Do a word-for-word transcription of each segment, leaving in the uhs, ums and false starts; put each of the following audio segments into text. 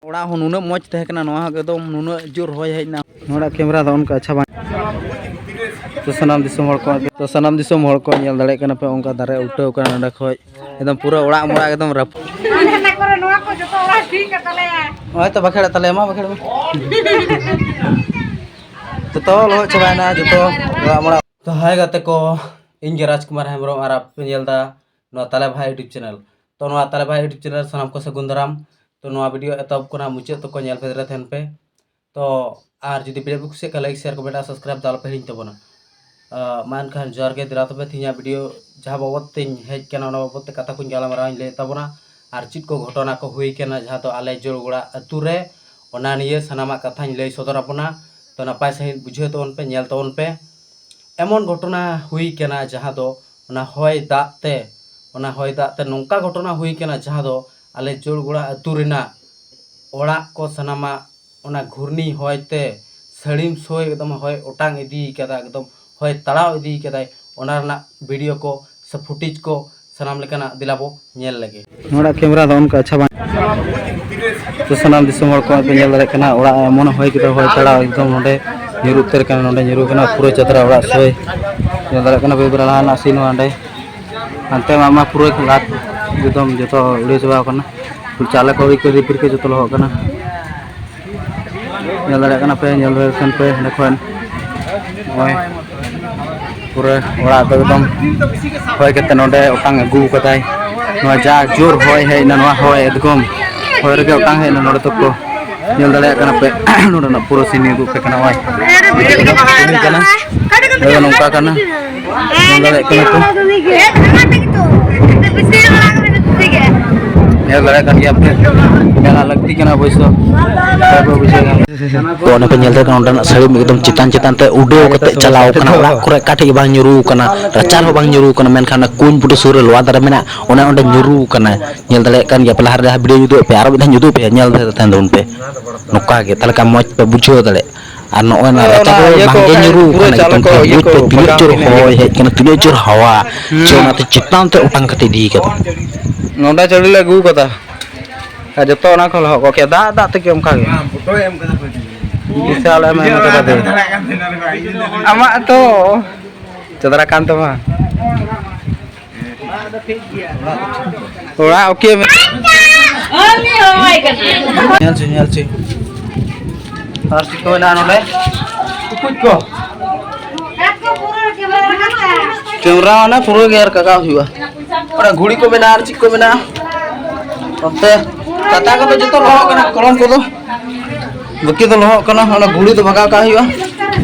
ᱚᱲᱟᱜ ᱦᱚᱸ ᱱᱩᱱᱟᱹᱜ ᱢᱚᱡᱽ ᱛᱟᱦᱮᱸ ᱠᱟᱱᱟ, ᱱᱚᱣᱟ ᱦᱚᱸ ᱮᱠᱫᱚᱢ ᱱᱩᱱᱟᱹᱜ ᱡᱳᱨ ᱦᱚᱭ ᱦᱮᱡ ᱮᱱᱟ᱾ ᱱᱚᱰᱮ ᱠᱮᱢᱮᱨᱟ ᱫᱚ ᱚᱱᱠᱟ ᱟᱪᱪᱷᱟ ᱵᱟᱝ᱾ ᱛᱚ ᱥᱟᱱᱟᱢ ᱫᱤᱥᱚᱢ ᱦᱚᱲ ᱠᱚ, ᱛᱚ ᱥᱟᱱᱟᱢ ᱫᱤᱥᱚᱢ ᱦᱚᱲ ᱠᱚ ᱧᱮᱞ ᱫᱟᱲᱮᱭᱟᱜ ᱠᱟᱱᱟ ᱯᱮ, ᱚᱱᱠᱟ ᱫᱟᱨᱮ ᱩᱞᱴᱟᱹᱣ ᱠᱟᱱᱟ ᱱᱚᱰᱮ ᱠᱷᱚᱡ, ᱮᱠᱫᱚᱢ ᱯᱩᱨᱟᱹ ᱚᱲᱟᱜ ᱢᱚᱲᱟᱜ ᱮᱠᱫᱚᱢ ᱨᱟᱹᱯᱩᱫ᱾ ᱦᱟᱱᱟ ᱠᱚᱨᱮ ᱱᱚᱣᱟ ᱠᱚ ᱡᱚᱛᱚ ᱚᱲᱟᱜ ᱴᱷᱤᱠ ᱠᱟᱛᱟᱞᱮᱭᱟ᱾ ᱦᱳᱭ ᱛᱚ ᱵᱟᱠᱷᱮᱲ ᱛᱟᱞᱮ ᱢᱟ, ᱵᱟᱠᱷᱮᱲ ᱢᱟ᱾ ᱡᱚᱛᱚ ᱞᱚᱦᱚᱫ ᱪᱟᱵᱟᱭᱮᱱᱟ, ᱡᱚᱛᱚ ᱚᱲᱟᱜ ᱢᱚᱲᱟᱜ᱾ ᱛᱚ ᱦᱟᱭ ᱜᱟᱛᱮ ᱠᱚ, ᱤᱧ ᱜᱮ ᱨᱟᱡᱽᱠᱩᱢᱟᱨ ᱦᱮᱢᱵᱨᱚᱢ ᱟᱨ ᱟᱯᱮ ᱯᱮ ᱧᱮᱞ ᱮᱫᱟ ᱱᱚᱣᱟ ᱛᱟᱞᱮ ᱵᱷᱟᱭ YouTube channel᱾ ᱛᱚ ᱱᱚᱣᱟ ᱛᱟᱞᱮ ᱵᱷᱟᱭ YouTube channel ᱥᱟᱱᱟᱢ ᱠᱚ ᱥᱟᱹᱜᱩᱱ ᱫᱟᱨᱟᱢ᱾ ᱛᱚ ᱱᱚᱣᱟ video ᱮᱛᱚᱦᱚᱵ ᱠᱷᱚᱱᱟᱜ ᱢᱩᱪᱟᱹᱫ ᱛᱚᱠᱚ ᱧᱮᱞ ᱯᱮ ᱨᱮ ᱛᱟᱦᱮᱱ ᱯᱮ᱾ ᱛᱚ ᱟᱨ ᱡᱩᱫᱤ video ᱯᱮ ᱠᱩᱥᱤᱭᱟᱜ ᱠᱷᱟᱱ like, share, comment ᱟᱨ subscribe ᱫᱚ ᱟᱞᱚᱯᱮ ᱦᱤᱲᱤᱧ ᱛᱟᱵᱚᱱᱟ᱾ ᱟᱸ, ᱢᱟ ᱮᱱᱠᱷᱟᱱ ᱡᱚᱦᱟᱨ ᱜᱮ, ᱫᱮᱞᱟ ᱛᱚᱵᱮ ᱛᱮᱦᱮᱧᱟᱜ video ᱡᱟᱦᱟᱸ ᱵᱟᱵᱚᱫ ᱛᱮᱧ ᱦᱮᱡ ᱠᱟᱱᱟ ᱚᱱᱟ ᱵᱟᱵᱚᱫ ᱛᱮ ᱠᱟᱛᱷᱟ ᱠᱚᱧ ᱜᱟᱞᱢᱟᱨᱟᱣ ᱤᱧ ᱞᱟᱹᱭᱮᱫ ᱛᱟᱵᱚᱱᱟ᱾ ᱟᱨ ᱪᱮᱫ ᱠᱚ ᱜᱷᱚᱴᱚᱱᱟ ᱠᱚ ᱦᱩᱭ ᱠᱟᱱᱟ ᱡᱟᱦᱟᱸ ᱫᱚ ᱟᱞᱮ ᱡᱳᱲᱜᱚᱲᱟ ᱟᱹᱛᱩ ᱨᱮ, ᱚᱱᱟ ᱱᱤᱭᱮ ᱥᱟᱱᱟᱢᱟᱜ ᱠᱟᱛᱷᱟᱧ ᱞᱟᱹᱭ ᱥᱚᱫᱚᱨ ᱟᱵᱚᱱᱟ᱾ ᱛᱚ ᱱᱟᱯᱟᱭ ᱥᱟᱺᱦᱤᱡ ᱵᱩᱡᱷᱟᱹᱣ ᱛᱟᱵᱚᱱ ᱯᱮ, ᱧᱮᱞ ᱛᱟᱵᱚᱱ ᱯᱮ᱾ ᱮᱢᱚᱱ ᱜᱷᱚᱴᱚᱱᱟ ᱦᱩᱭ ᱠᱟᱱᱟ ᱡᱟᱦᱟᱸ ᱫᱚ ᱚᱱᱟ ᱦᱚᱭ ᱫᱟᱜ ᱛᱮ, ᱚᱱᱟ ᱦᱚᱭ ᱫᱟᱜ ᱛᱮ ᱱᱚᱝᱠᱟ ᱜᱷᱚᱴᱚᱱᱟ ᱦᱩᱭ ᱠᱟᱱᱟ ᱡᱟᱦᱟᱸ ᱫᱚ ᱟᱞᱮ ᱡᱳᱲᱜᱚᱲᱟ ᱟᱹᱛᱩ ᱨᱮᱱᱟᱜ ᱚᱲᱟᱜ ᱠᱚ ᱥᱟᱱᱟᱢᱟᱜ ᱚᱱᱟ ᱜᱷᱩᱨᱱᱤ ᱦᱚᱭ ᱛᱮ ᱥᱟᱹᱲᱤᱢ ᱥᱳᱭ ᱮᱠᱫᱚᱢ ᱦᱚᱭ ᱚᱴᱟᱝ ᱤᱫᱤ ᱠᱟᱫᱟ, ᱮᱠᱫᱚᱢ ᱦᱚᱭ ᱛᱟᱲᱟᱣ ᱤᱫᱤ ᱠᱟᱫᱟᱭ᱾ ᱚᱱᱟ ᱨᱮᱱᱟᱜ video ᱠᱚ ᱥᱮ footage ᱠᱚ ᱥᱟᱱᱟᱢ ᱞᱮᱠᱟᱱᱟᱜ ᱫᱮᱞᱟ ᱵᱚ ᱧᱮᱞ ᱞᱮᱜᱮ᱾ ᱱᱚᱰᱮ ᱠᱮᱢᱮᱨᱟ ᱫᱚ ᱚᱱᱠᱟ ᱟᱪᱪᱷᱟ ᱵᱟᱝ᱾ ᱛᱚ ᱥᱟᱱᱟᱢ ᱫᱤᱥᱚᱢ ᱦᱚᱲ ᱠᱚ ᱯᱮ ᱧᱮᱞ ᱫᱟᱲᱮᱭᱟᱜ ᱠᱟᱱᱟ, ᱚᱲᱟᱜ ᱮᱢᱚᱱ ᱦᱚᱭ ᱠᱮᱫᱟ, ᱦᱚᱭ ᱛᱟᱲᱟᱣ ᱮᱠᱫᱚᱢ ᱱᱚᱰᱮ ᱧᱩᱨᱩ ᱩᱛᱟᱹᱨ ᱠᱟᱱᱟ, ᱱᱚᱰᱮ ᱧᱩᱨᱩ ᱠᱟᱱᱟ ᱯᱩᱨᱟᱹ ᱪᱟᱫᱽᱨᱟ ᱚᱲᱟᱜ ᱥᱳᱭ᱾ ᱧᱮᱞ ᱫᱟᱲᱮᱭᱟᱜ ᱠᱟᱱᱟ ᱯᱮ ᱵᱮᱲᱟ ᱞᱟᱦᱟ ᱨᱮᱱᱟᱜ scene ᱱᱚᱰᱮ᱾ ᱦᱟᱱᱛᱮ ᱢᱟ, ᱢᱟ ᱯᱩᱨᱟᱹ ᱞᱟᱫ ᱮᱠᱫᱚᱢ ᱡᱚᱛᱚ ᱩᱲᱟᱹ ᱪᱟᱵᱟ ᱟᱠᱟᱱᱟ᱾ ᱪᱟᱞᱮ ᱠᱚ ᱨᱤᱯᱤᱨ ᱠᱚ ᱡᱚᱛᱚ ᱞᱚᱦᱚᱫ ᱠᱟᱱᱟ᱾ ᱧᱮᱞ ᱫᱟᱲᱮᱭᱟᱜ ᱠᱟᱱᱟ ᱯᱮ, ᱧᱮᱞ ᱫᱟᱲᱮᱭᱟᱜ ᱠᱟᱱ ᱯᱮ ᱚᱸᱰᱮ ᱠᱷᱚᱱ ᱱᱚᱜᱼᱚᱭ ᱯᱩᱨᱟᱹ ᱚᱲᱟᱜ ᱫᱚ ᱮᱠᱫᱚᱢ ᱦᱚᱭ ᱠᱟᱛᱮ ᱱᱚᱰᱮ ᱚᱴᱟᱝ ᱟᱹᱜᱩ ᱠᱟᱫᱟᱭ᱾ ᱱᱚᱣᱟ ᱡᱟ ᱡᱳᱨ ᱦᱚᱭ ᱦᱮᱡ ᱮᱱᱟ, ᱱᱚᱣᱟ ᱦᱚᱭ ᱮᱠᱫᱚᱢ ᱦᱚᱭ ᱨᱮᱜᱮ ᱚᱴᱟᱝ ᱦᱮᱡ ᱮᱱᱟ᱾ ᱱᱚᱰᱮ ᱫᱚᱠᱚ ᱧᱮᱞ ᱫᱟᱲᱮᱭᱟᱜ ᱠᱟᱱᱟ ᱯᱮ, ᱱᱚᱰᱮᱱᱟᱜ ᱯᱩᱨᱟᱹ scene ᱩᱫᱩᱜ ᱯᱮ ᱠᱟᱱᱟ᱾ ᱱᱚᱜᱼᱚᱭ ᱠᱟᱱᱟ, ᱱᱚᱰᱮ ᱫᱚ ᱱᱚᱝᱠᱟ ᱠᱟᱱᱟ᱾ ᱧᱮᱞ ᱫᱟᱲᱮᱭᱟᱜ ᱠᱟᱱᱟ ᱯᱮ, ᱧᱮᱞ ᱫᱟᱲᱮᱭᱟᱜ ᱠᱟᱱ ᱜᱮᱭᱟ ᱯᱮ, ᱧᱮᱞ ᱞᱟᱹᱠᱛᱤ ᱠᱟᱱᱟ ᱚᱵᱚᱥᱥᱳ᱾ ᱛᱚ ᱚᱱᱮ ᱯᱮ ᱧᱮᱞ ᱫᱟᱲᱮᱭᱟᱜ ᱠᱟᱱᱟ, ᱚᱸᱰᱮᱱᱟᱜ ᱥᱟᱹᱲᱤᱢ ᱮᱠᱫᱚᱢ ᱪᱮᱛᱟᱱ ᱪᱮᱛᱟᱱ ᱛᱮ ᱩᱰᱟᱹᱣ ᱠᱟᱛᱮ ᱪᱟᱞᱟᱣ ᱠᱟᱱᱟ, ᱚᱲᱟᱜ ᱠᱚᱨᱮ ᱚᱠᱟ ᱴᱷᱮᱡ ᱜᱮ ᱵᱟᱝ ᱧᱩᱨᱩ ᱠᱟᱱᱟ, ᱨᱟᱪᱟ ᱨᱮᱦᱚᱸ ᱵᱟᱝ ᱧᱩᱨᱩ ᱠᱟᱱᱟ, ᱢᱮᱱᱠᱷᱟᱱ ᱚᱱᱟ ᱠᱩᱧ ᱵᱩᱴᱟᱹ ᱥᱩᱨ ᱨᱮ ᱞᱚᱣᱟ ᱫᱟᱨᱮ ᱢᱮᱱᱟᱜᱼᱟ, ᱚᱱᱮ ᱚᱸᱰᱮ ᱧᱩᱨᱩ ᱠᱟᱱᱟ᱾ ᱧᱮᱞ ᱫᱟᱲᱮᱭᱟᱜ ᱠᱟᱱ ᱜᱮᱭᱟ ᱯᱮ, ᱞᱟᱦᱟ ᱨᱮ ᱡᱟᱦᱟᱸ video ᱧᱩᱨᱩᱜ ᱯᱮ, ᱟᱨᱚ ᱢᱤᱫ ᱫᱷᱟᱣ ᱧᱩᱨᱩᱜ ᱯᱮ, ᱧᱮᱞ ᱫᱷᱟᱨᱮ ᱛᱟᱦᱮᱱ ᱛᱟᱵᱚᱱ ᱯᱮ᱾ ᱱᱚᱝᱠᱟ ᱜᱮ, ᱛᱟᱦᱚᱞᱮ ᱠᱷᱟᱱ ᱢᱚᱡᱽ ᱯᱮ ᱵᱩᱡᱷᱟᱹᱣ ᱫᱟᱲᱮᱭᱟᱜᱼᱟ᱾ ᱟᱨ ᱱᱚᱜᱼᱚᱭ ᱱᱟ ᱦᱳᱭ, ᱨᱟᱪᱟ ᱚᱱᱟ ᱠᱚ ᱤᱭᱟᱹ ᱵᱟᱝ ᱠᱚ ᱜᱮ ᱠᱷᱟᱱ ᱧᱩᱨᱩ ᱯᱩᱨᱟᱹ ᱠᱟᱱᱟ, ᱪᱟᱞᱟ ᱮᱠᱫᱚᱢ ᱠᱚ ᱛᱟᱦᱚᱞᱮ ᱤᱭᱟᱹ ᱵᱩᱡᱽ ᱠᱚ ᱯᱮ, ᱛᱤᱱᱟᱹᱜ ᱵᱟᱜᱟᱣ ᱡᱳᱨ ᱠᱤᱱᱟ᱾ ᱦᱚᱭ ᱦᱮᱡ ᱠᱟᱱᱟ, ᱛᱤᱱᱟᱹᱜ ᱡᱳᱨ ᱦᱟᱣᱟ, ᱦᱩᱸ᱾ ᱥᱮ ᱚᱱᱟᱛᱮ ᱪᱮᱛᱟᱱ ᱛᱮ ᱚᱴᱟᱝ ᱠᱟᱛᱮ ᱤᱫᱤ ᱠᱟᱫᱟ᱾ ᱱᱚᱰᱮ ᱪᱟᱹᱲᱤ ᱞᱮ ᱟᱹᱜᱩ ᱠᱟᱫᱟ᱾ ᱟᱨ ᱡᱚᱛᱚ ᱚᱱᱟ ᱠᱚ ᱞᱚᱦᱚᱫ ᱠᱚᱜ ᱠᱮᱭᱟ, ᱫᱟᱜ ᱫᱟᱜ ᱛᱮᱜᱮ ᱚᱱᱠᱟ ᱜᱮ᱾ ᱵᱤᱥᱟᱞ ᱮᱢ ᱮᱢ ᱠᱟᱫᱟ ᱫᱮ᱾ ᱟᱢᱟᱜ ᱛᱚ ᱪᱚᱫᱽᱨᱟ ᱠᱟᱱ ᱛᱟᱢᱟ᱾ ᱚᱲᱟᱜ ᱳᱠᱮ ᱢᱮ᱾ ᱧᱮᱞ ᱪᱚ, ᱧᱮᱞ ᱪᱚ᱾ ᱟᱨ ᱪᱮᱫ ᱠᱚ ᱢᱮᱱᱟᱜᱼᱟ ᱱᱚᱰᱮ? ᱴᱩᱠᱩᱡ ᱠᱚ᱾ ᱠᱮᱢᱨᱟ ᱢᱟᱱᱮ ᱯᱩᱨᱟᱹ ᱜᱮ ᱟᱨ ᱠᱟᱜᱟᱣ ᱦᱩᱭᱩᱜᱼᱟ᱾ ᱚᱱᱟ ᱜᱷᱩᱲᱤ ᱠᱚ ᱢᱮᱱᱟᱜᱼᱟ ᱟᱨ ᱪᱮᱫ ᱠᱚ ᱢᱮᱱᱟᱜᱼᱟ? ᱚᱱᱛᱮ ᱠᱟᱛᱟ ᱠᱚᱫᱚ ᱡᱚᱛᱚ ᱞᱚᱦᱚᱫ ᱠᱟᱱᱟ, ᱠᱚᱞᱚᱢ ᱠᱚᱫᱚ᱾ ᱵᱟᱹᱠᱤ ᱫᱚ ᱞᱚᱦᱚᱫ ᱠᱟᱱᱟ, ᱚᱱᱟ ᱜᱷᱩᱲᱤ ᱫᱚ ᱵᱷᱟᱜᱟᱣ ᱠᱟᱜ ᱦᱩᱭᱩᱜᱼᱟ᱾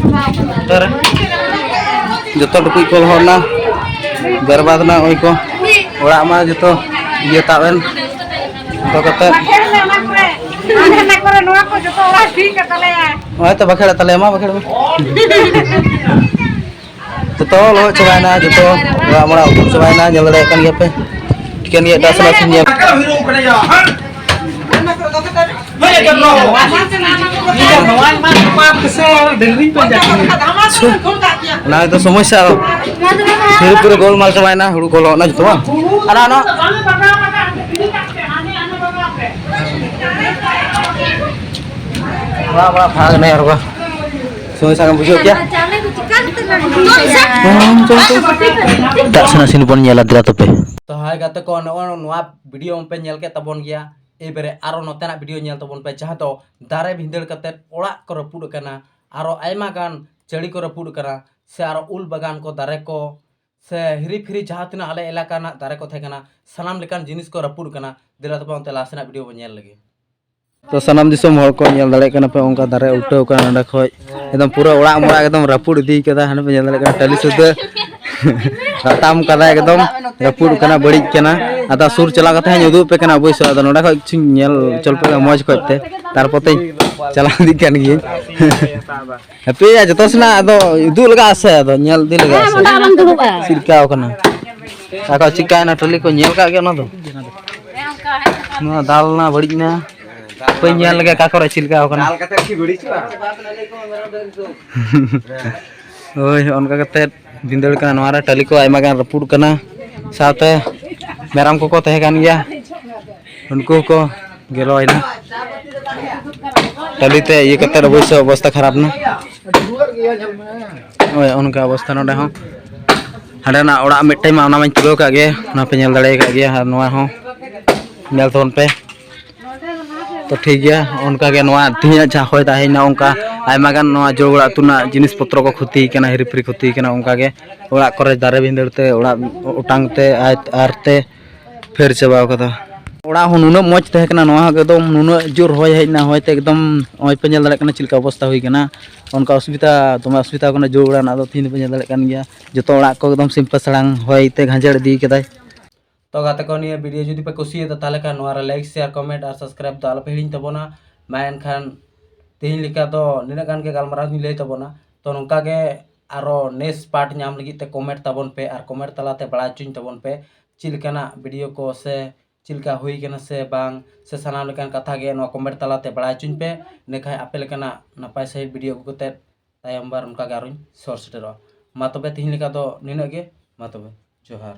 ᱚᱱᱛᱮ ᱨᱮ ᱡᱚᱛᱚ ᱴᱩᱠᱩᱡ ᱠᱚ ᱞᱚᱦᱚᱫ ᱮᱱᱟ, ᱵᱮᱨᱵᱟᱫ ᱮᱱᱟ ᱱᱚᱜᱼᱚᱭ ᱠᱚ᱾ ᱚᱲᱟᱜ ᱢᱟ ᱡᱚᱛᱚ ᱤᱭᱟᱹ ᱛᱟᱵ ᱮᱱ᱾ ᱚᱱᱠᱟ ᱠᱟᱛᱮ ᱵᱟᱠᱷᱮᱲ ᱢᱮ ᱚᱱᱟ ᱠᱚᱨᱮ᱾ ᱟᱞᱮ ᱱᱚᱣᱟ ᱠᱚ ᱡᱚᱛᱚ ᱚᱲᱟᱜ ᱴᱷᱤᱠ ᱠᱟᱛᱟᱞᱮᱭᱟ᱾ ᱦᱚᱸᱜᱼᱚᱭ ᱛᱚ ᱵᱟᱠᱷᱮᱲ ᱛᱟᱞᱮᱭᱟ, ᱢᱟ ᱵᱟᱠᱷᱮᱲ ᱢᱮ᱾ ᱡᱚᱛᱚ ᱞᱚᱦᱚᱫ ᱪᱟᱵᱟᱭᱮᱱᱟ, ᱡᱚᱛᱚ ᱚᱲᱟᱜ ᱢᱚᱲᱟᱜ ᱩᱰᱩᱠ ᱪᱟᱵᱟᱭᱮᱱᱟ, ᱧᱮᱞ ᱫᱟᱲᱮᱭᱟᱜ ᱠᱟᱱ ᱜᱮᱭᱟ ᱯᱮ᱾ ᱴᱷᱤᱠᱟᱹᱱ ᱜᱮᱭᱟ, ᱮᱴᱟᱜ ᱥᱮᱱᱟᱜ ᱥᱤᱱ ᱧᱮᱞ᱾ ᱚᱱᱟ ᱜᱮᱛᱚ ᱥᱚᱢᱚᱥᱥᱟ ᱫᱚ᱾ ᱥᱩᱨ ᱠᱚᱨᱮ ᱜᱳᱞᱢᱟᱞ ᱪᱟᱵᱟᱭᱮᱱᱟ, ᱦᱩᱲᱩ ᱠᱚ ᱞᱚᱦᱚᱫ ᱮᱱᱟ ᱡᱚᱛᱚ ᱵᱟᱝ? ᱟᱨ ᱚᱱᱟ ᱚᱲᱟᱜ ᱚᱲᱟᱜ ᱯᱷᱟᱸᱠ ᱱᱮ ᱟᱨ ᱵᱟᱝ? ᱥᱚᱢᱚᱥᱥᱟ ᱜᱮᱢ ᱵᱩᱡᱷᱟᱹᱣ ᱠᱮᱭᱟ? ᱮᱴᱟᱜ ᱥᱮᱱᱟᱜ ᱥᱤᱱ ᱵᱚᱱ ᱧᱮᱞᱟ, ᱫᱮᱞᱟ ᱛᱚᱵᱮ᱾ ᱛᱚ ᱦᱟᱭ ᱜᱟᱛᱮ ᱠᱚ, ᱱᱚᱜᱼᱚᱭ ᱱᱚᱣᱟ ᱵᱷᱤᱰᱤᱭᱳ ᱢᱟᱯᱮ ᱧᱮᱞ ᱠᱮᱫ ᱛᱟᱵᱚᱱ ᱜᱮᱭᱟ᱾ ᱮᱭᱵᱟᱨᱮ ᱟᱨᱚ ᱱᱚᱛᱮᱱᱟᱜ ᱵᱷᱤᱰᱤᱭᱳ ᱧᱮᱞ ᱛᱟᱵᱚᱱ ᱯᱮ, ᱡᱟᱦᱟᱸ ᱫᱚ ᱫᱟᱨᱮ ᱵᱷᱤᱸᱫᱟᱹᱲ ᱠᱟᱛᱮᱫ ᱚᱲᱟᱜ ᱠᱚ ᱨᱟᱹᱯᱩᱫ ᱟᱠᱟᱱᱟ, ᱟᱨᱚ ᱟᱭᱢᱟ ᱜᱟᱱ ᱪᱟᱹᱲᱤ ᱠᱚ ᱨᱟᱹᱯᱩᱫ ᱟᱠᱟᱱᱟ, ᱥᱮ ᱟᱨᱚ ᱩᱞ ᱵᱟᱜᱟᱱ ᱠᱚ, ᱫᱟᱨᱮ ᱠᱚ, ᱥᱮ ᱦᱤᱨᱤ ᱯᱷᱤᱨᱤ ᱡᱟᱦᱟᱸ ᱛᱤᱱᱟᱹᱜ ᱟᱞᱮ ᱮᱞᱟᱠᱟ ᱨᱮᱱᱟᱜ ᱫᱟᱨᱮ ᱠᱚ ᱛᱟᱦᱮᱸ ᱠᱟᱱᱟ, ᱥᱟᱱᱟᱢ ᱞᱮᱠᱟᱱ ᱡᱤᱱᱤᱥ ᱠᱚ ᱨᱟᱹᱯᱩᱫ ᱟᱠᱟᱱᱟ᱾ ᱫᱮᱞᱟ ᱛᱚᱵᱮ ᱚᱱᱛᱮ ᱞᱟᱦᱟ ᱥᱮᱱᱟᱜ ᱵᱷᱤᱰᱤᱭᱳ ᱵᱚᱱ ᱧᱮᱞ ᱞᱮᱜᱮ᱾ ᱛᱚ ᱥᱟᱱᱟᱢ ᱫᱤᱥᱚᱢ ᱦᱚᱲ ᱠᱚ ᱧᱮᱞ ᱫᱟᱲᱮᱭᱟᱜ ᱠᱟᱱᱟ ᱯᱮ, ᱚᱱᱠᱟ ᱫᱟᱨᱮ ᱩᱞᱴᱟᱹᱣ ᱠᱟᱱᱟ ᱱᱚᱸᱰᱮ ᱠᱷᱚᱡ, ᱮᱠᱫᱚᱢ ᱯᱩᱨᱟᱹ ᱚᱲᱟᱜ ᱢᱚᱲᱟᱜ ᱮᱠᱫᱚᱢ ᱨᱟᱹᱯᱩᱫ ᱤᱫᱤ ᱠᱟᱫᱟ᱾ ᱦᱟᱸᱰᱮ ᱯᱮ ᱧᱮᱞ ᱫᱟᱲᱮᱭᱟᱜ ᱠᱟᱱᱟ, ᱴᱟᱹᱞᱤ ᱥᱩᱫᱷᱟᱹ ᱨᱟᱛᱟᱢ ᱠᱟᱫᱟ, ᱮᱠᱫᱚᱢ ᱨᱟᱹᱯᱩᱫ ᱠᱟᱱᱟ, ᱵᱟᱹᱲᱤᱡ ᱠᱟᱱᱟ᱾ ᱟᱫᱚ ᱥᱩᱨ ᱪᱟᱞᱟᱣ ᱠᱟᱛᱮ ᱦᱟᱸᱜ ᱤᱧ ᱩᱫᱩᱜ ᱟᱯᱮ ᱠᱟᱱᱟ ᱚᱵᱚᱥᱥᱳᱭ᱾ ᱟᱫᱚ ᱱᱚᱸᱰᱮ ᱠᱷᱚᱡ ᱠᱤᱪᱷᱩᱧ ᱧᱮᱞ ᱦᱚᱪᱚ ᱞᱮᱯᱮ ᱢᱚᱡᱽ ᱠᱚᱡ ᱛᱮ, ᱛᱟᱨᱯᱚᱨ ᱛᱮᱧ ᱪᱟᱞᱟᱣ ᱤᱫᱤᱜ ᱠᱟᱱ ᱜᱤᱭᱟᱹᱧ᱾ ᱦᱟᱯᱮᱭᱟ, ᱡᱚᱛᱚ ᱥᱮᱱᱟᱜ ᱟᱫᱚ ᱩᱫᱩᱜ ᱞᱟᱜᱟᱜᱼᱟ ᱥᱮ, ᱟᱫᱚ ᱧᱮᱞ ᱤᱫᱤ ᱞᱟᱜᱟᱜᱼᱟ ᱥᱮ᱾ ᱪᱮᱫ ᱞᱮᱠᱟᱣ ᱠᱟᱱᱟ? ᱟᱠᱚ ᱪᱤᱠᱟᱭᱱᱟ ᱴᱟᱹᱞᱤ ᱠᱚ ᱧᱮᱞ ᱠᱟᱜ ᱜᱮᱭᱟ ᱚᱱᱟ ᱫᱚ? ᱱᱚᱣᱟ ᱫᱟᱞ ᱱᱟ, ᱵᱟᱹᱲᱤᱡ ᱱᱟ᱾ ᱵᱟᱹᱧ ᱧᱮᱞ ᱞᱮᱜᱮ ᱚᱠᱟ ᱠᱚᱨᱮ ᱪᱮᱫ ᱞᱮᱠᱟᱣ ᱠᱟᱱᱟ᱾ ᱫᱟᱞ ᱠᱟᱛᱮ ᱠᱤ ᱵᱟᱹᱲᱤᱡᱚᱜᱼᱟ? ᱦᱳᱭ, ᱦᱚᱸᱜᱼᱚ ᱱᱚᱝᱠᱟ ᱠᱟᱛᱮᱫ ᱵᱷᱤᱸᱫᱟᱹᱲ ᱠᱟᱱᱟ᱾ ᱱᱚᱣᱟ ᱨᱮ ᱴᱟᱹᱞᱤ ᱠᱚ ᱟᱭᱢᱟ ᱜᱟᱱ ᱨᱟᱹᱯᱩᱫ ᱠᱟᱱᱟ, ᱥᱟᱶᱛᱮ ᱢᱮᱨᱚᱢ ᱠᱚᱠᱚ ᱛᱟᱦᱮᱸ ᱠᱟᱱ ᱜᱮᱭᱟ, ᱩᱱᱠᱩ ᱦᱚᱸᱠᱚ ᱜᱮᱞᱚᱭᱮᱱᱟ᱾ ᱴᱟᱹᱞᱤ ᱛᱮ ᱤᱭᱟᱹ ᱠᱟᱛᱮ ᱚᱵᱚᱥᱥᱳᱭ ᱚᱵᱚᱥᱛᱷᱟ ᱠᱷᱟᱨᱟᱯ ᱮᱱᱟ᱾ ᱦᱳᱭ, ᱚᱱᱠᱟ ᱚᱵᱚᱥᱛᱷᱟ ᱱᱚᱰᱮ ᱦᱚᱸ᱾ ᱦᱟᱸᱰᱮᱱᱟᱜ ᱚᱲᱟᱜ ᱢᱤᱫᱴᱮᱱ ᱢᱟ, ᱚᱱᱟ ᱢᱟᱧ ᱛᱩᱞᱟᱹᱣ ᱟᱠᱟᱫ ᱜᱮ, ᱚᱱᱟ ᱯᱮ ᱧᱮᱞ ᱫᱟᱲᱮ ᱟᱠᱟᱫ ᱜᱮᱭᱟ᱾ ᱟᱨ ᱱᱚᱣᱟ ᱦᱚᱸ ᱧᱮᱞ ᱛᱟᱵᱚᱱ ᱯᱮ᱾ ᱛᱚ ᱴᱷᱤᱠ ᱜᱮᱭᱟ, ᱚᱱᱠᱟ ᱜᱮ ᱱᱚᱣᱟ ᱛᱮᱦᱮᱧᱟᱜ ᱡᱟᱦᱟᱸ ᱦᱚᱭ ᱫᱟᱜ ᱦᱮᱡ ᱮᱱᱟ, ᱚᱱᱠᱟ ᱟᱭᱢᱟ ᱜᱟᱱ ᱱᱚᱣᱟ ᱡᱳᱲ ᱚᱲᱟᱜ ᱟᱹᱛᱩ ᱨᱮᱱᱟᱜ ᱡᱤᱱᱤᱥ ᱯᱚᱛᱨᱚ ᱠᱚ ᱠᱷᱚᱛᱤ ᱠᱟᱱᱟ, ᱦᱤᱨᱤ ᱯᱷᱤᱨᱤ ᱠᱷᱚᱛᱤ ᱠᱟᱱᱟ᱾ ᱚᱱᱠᱟ ᱜᱮ ᱚᱲᱟᱜ ᱠᱚᱨᱮ ᱫᱟᱨᱮ ᱵᱷᱤᱸᱫᱟᱹᱲ ᱛᱮ, ᱚᱲᱟᱜ ᱚᱴᱟᱝ ᱛᱮ, ᱟᱨ ᱛᱮ ᱯᱷᱮᱨ ᱪᱟᱵᱟᱣ ᱠᱟᱫᱟ᱾ ᱚᱲᱟᱜ ᱦᱚᱸ ᱱᱩᱱᱟᱹᱜ ᱢᱚᱡᱽ ᱛᱟᱦᱮᱸ ᱠᱟᱱᱟ, ᱱᱚᱣᱟ ᱦᱚᱸ ᱮᱠᱫᱚᱢ ᱱᱩᱱᱟᱹᱜ ᱡᱳᱨ ᱦᱚᱭ ᱦᱮᱡ ᱮᱱᱟ, ᱦᱚᱭ ᱛᱮ ᱮᱠᱫᱚᱢ ᱱᱚᱜᱼᱚᱭ ᱯᱮ ᱧᱮᱞ ᱫᱟᱲᱮᱭᱟᱜ ᱠᱟᱱᱟ ᱪᱮᱫ ᱞᱮᱠᱟ ᱚᱵᱚᱥᱛᱟ ᱦᱩᱭ ᱠᱟᱱᱟ᱾ ᱚᱱᱠᱟ ᱚᱥᱩᱵᱤᱫᱟ, ᱫᱚᱢᱮ ᱚᱥᱩᱵᱤᱫᱟ ᱠᱟᱱᱟ ᱡᱳᱲ ᱚᱲᱟᱜ ᱨᱮᱱᱟᱜ ᱫᱚ, ᱛᱤᱦᱤᱧ ᱫᱚᱯᱮ ᱧᱮᱞ ᱫᱟᱲᱮᱭᱟᱜ ᱠᱟᱱ ᱜᱮᱭᱟ᱾ ᱡᱚᱛᱚ ᱚᱲᱟᱜ ᱠᱚ ᱮᱠᱫᱚᱢ ᱥᱤᱢᱯᱟᱹ ᱥᱟᱲᱟᱝ ᱦᱚᱭ ᱛᱮ ᱜᱷᱟᱸᱡᱮᱲ ᱤᱫᱤ ᱠᱟᱫᱟᱭ᱾ ᱛᱚ ᱜᱟᱛᱮ ᱠᱚ, ᱱᱤᱭᱟᱹ ᱵᱷᱤᱰᱤᱭᱳ ᱡᱩᱫᱤ ᱯᱮ ᱠᱩᱥᱤᱭᱟᱫᱟ, ᱛᱟᱦᱚᱞᱮ ᱠᱷᱟᱱ ᱱᱚᱣᱟ ᱨᱮ ᱞᱟᱭᱤᱠ, ᱥᱮᱭᱟᱨ, ᱠᱚᱢᱮᱱᱴ ᱟᱨ ᱥᱟᱵᱥᱠᱨᱟᱭᱤᱵ ᱫᱚ ᱟᱞᱚᱯᱮ ᱦᱤᱲᱤᱧ ᱛᱟᱵᱚᱱᱟ᱾ ᱢᱟ ᱮᱱᱠᱷᱟᱱ ᱛᱮᱦᱮᱧ ᱞᱮᱠᱟ ᱫᱚ ᱱᱤᱱᱟᱹᱜ ᱜᱟᱱ ᱜᱮ ᱜᱟᱞᱢᱟᱨᱟᱣ ᱤᱧ ᱞᱟᱹᱭ ᱛᱟᱵᱚᱱᱟ᱾ ᱛᱚ ᱱᱚᱝᱠᱟ ᱜᱮ ᱟᱨᱚ ᱱᱮᱠᱥᱴ ᱯᱟᱨᱴ ᱧᱟᱢ ᱞᱟᱹᱜᱤᱫ ᱛᱮ ᱠᱚᱢᱮᱱᱴ ᱛᱟᱵᱚᱱ ᱯᱮ ᱟᱨ ᱠᱚᱢᱮᱱᱴ ᱛᱟᱞᱟᱛᱮ ᱵᱟᱲᱟᱭ ᱦᱚᱪᱚᱧ ᱛᱟᱵᱚᱱ ᱯᱮ ᱪᱮᱫ ᱞᱮᱠᱟᱱᱟᱜ ᱵᱷᱤᱰᱤᱭᱳ ᱠᱚ, ᱥᱮ ᱪᱮᱫ ᱞᱮᱠᱟ ᱦᱩᱭ ᱠᱟᱱᱟ ᱥᱮ ᱵᱟᱝ, ᱥᱮ ᱥᱟᱱᱟᱢ ᱞᱮᱠᱟᱱ ᱠᱟᱛᱷᱟ ᱜᱮ ᱱᱚᱣᱟ ᱠᱚᱢᱮᱱᱴ ᱛᱟᱞᱟᱛᱮ ᱵᱟᱲᱟᱭ ᱦᱚᱪᱚᱧ ᱯᱮ᱾ ᱤᱱᱟᱹᱠᱷᱟᱱ ᱟᱯᱮ ᱞᱮᱠᱟᱱᱟᱜ ᱱᱟᱯᱟᱭ ᱥᱟᱺᱦᱤᱡ ᱵᱷᱤᱰᱤᱭᱳ ᱟᱹᱜᱩ ᱠᱟᱛᱮ ᱛᱟᱭᱚᱢ ᱵᱟᱨ ᱚᱱᱠᱟ ᱜᱮ ᱟᱨᱚᱧ ᱥᱚᱦᱚᱨ ᱥᱮᱴᱮᱨᱚᱜᱼᱟ᱾ ᱢᱟ ᱛᱚᱵᱮ ᱛᱤᱦᱤᱧ ᱞᱮᱠᱟ ᱫᱚ ᱱᱤᱱᱟᱹᱜ ᱜᱮ᱾ ᱢᱟ ᱛᱚᱵᱮ ᱡᱚᱦᱟᱨ᱾